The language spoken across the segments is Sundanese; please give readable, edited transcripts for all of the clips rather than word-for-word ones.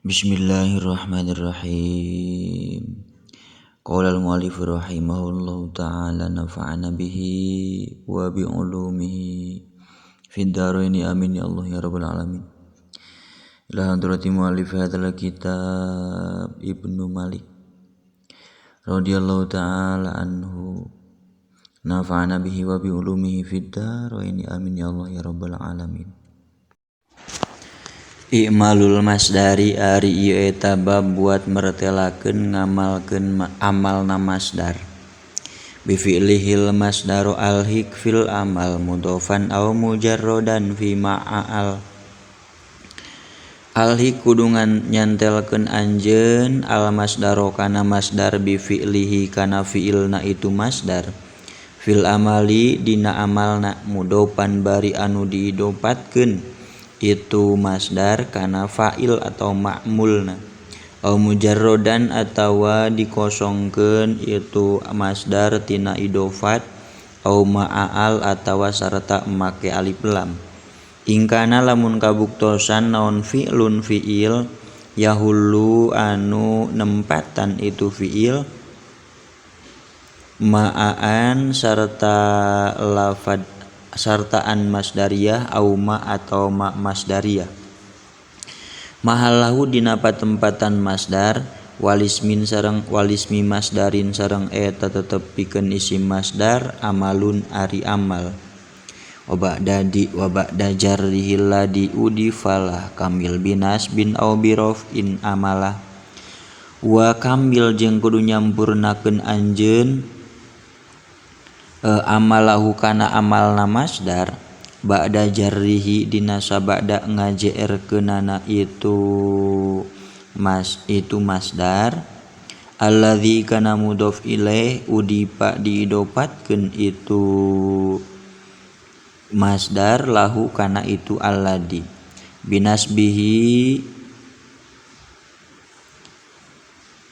Bismillahirrahmanirrahim. Qala al-mu'allif rahimahullahu ta'ala nafa'ana bihi wa bi ulumihi fid dharaini amin ya Allah ya rabbal alamin. Ila hadrati mu'allif hadzal kitab Ibnu Malik radhiyallahu ta'ala anhu nafa'ana bihi wa bi ulumihi fid dharaini amin ya Allah ya rabbal alamin. I'malul masdari ari ieu eta bab buat mertelakeun ngamalkeun amalna masdar. Bi fi'lihil masdaru alhik fil amal mudhofan aw mujarradan fi ma'al. Alhik kudu nyantelkeun anjeun al masdaro kana masdar bi fi'lihi kana fi'ilna itu masdar. Fil amali dina amalna mudhofan bari anu diidopatkeun itu masdar kana fa'il atau ma'mulna au mujarrodan atawa dikosongkeun itu masdar tina idofat au ma'al atawa sarta make alif lam. Ingkana lamun kabuktosan naon fi'lun fi'il yahullu anu nempatan itu fi'il ma'aan sarta lafad sartaan masdariyah au ma atau ma masdariyah. Mahallahu dina patempatan masdar walismin sareng walismi masdarin sareng eta tetep pikeun isim masdar amalun ari amal. Wa ba'da di wa ba'da jarrihi ladzi udifalah kamil binas bin au birof in amalah. Wa kamil jeung kudu nyampurnakeun anjeun amalahu kana amalna masdar ba'da jarrihi dina sabada ngajeerkeunana itu mas itu masdar alladzi kana mudhof ilaih udipa diidopatkeun itu masdar lahu kana itu alladzi binasbihi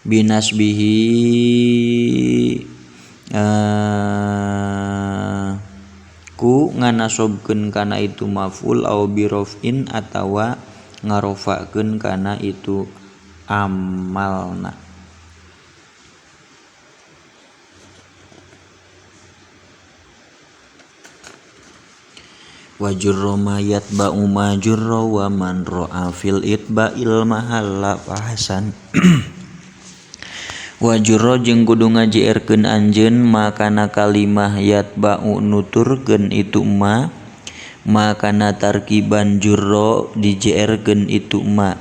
binasbihi ku nganasobkeun kana itu maf'ul au birofin atawa ngarofakeun kana itu amalna. Wa jurra ma yatba'u ma jurra wa man ra'a fil itba'il mahalla fahasan. Wa jurra jeung kudu ngajeerkeun anjeun makana kalimah yatba'u nuturkeun itu ma makana tarkiban jurra dijeerkeun itu ma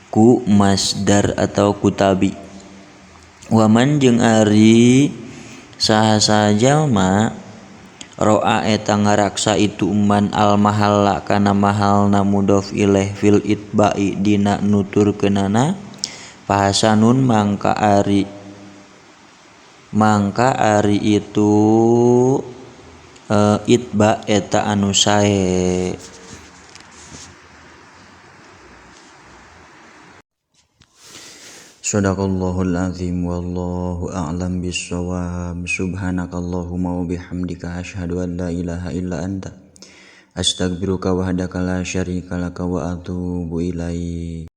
ku masdar atau ku tabi. Waman jeung ari saha-saha jalma ro'a eta ngaraksa itu man al mahalla kana mahalna mudhof ilaih fil itba'i dina nuturkeunana fahasanun mangka ari itu itba eta anu sae. Shadaqallahul azim wallahu a'lam bissawab. Subhanakallahumma wa bihamdika asyhadu an la ilaha illa anta astaghfiruka wahdaka la syarika laka wa atubu ilaik.